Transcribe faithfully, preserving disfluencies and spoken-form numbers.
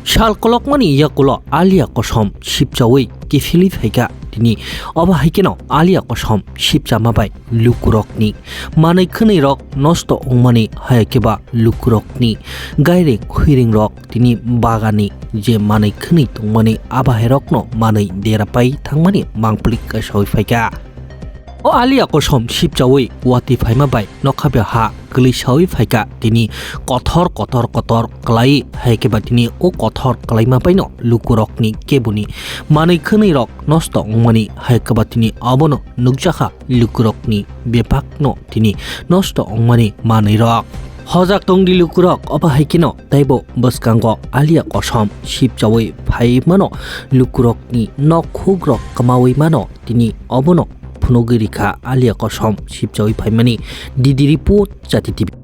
Sal kolokmani yakulo Alia Kosom sipchawi kiphilwi phaikha tini. Obo hai kheno Alia Kosom sipchama bai lukurokni manwi khwnwirok nosto wngmani, hai khe ba lukurokni gairing huiringrok tini bagani je manwi khwnwi tongmani, abahairokno manwi dera pai thangmani mangpili kasawi phaikha. O Alia Kosom sipchawi watwi phaima bai nokha bai ha kwlwi sawi phaikha tini. Kothor kothor kothor kwlai hai khe ba tini o kothor kwlaima baino lukurokni keboni manwi khwnwirok nosto wngmani, hai khe ba tini obono nukjakha lukurokni bebakno tini nosto wngmani manwirok. Hojak tongdi lukurok, obo hai kheno teibo bwskango Alia Kosom sipchawi phai mano, lukurokni nok hukrok kwmawi mano, tini obono phunugwi rikha Alia Kosom sipchawi phaimani. Didi report, Jati T V.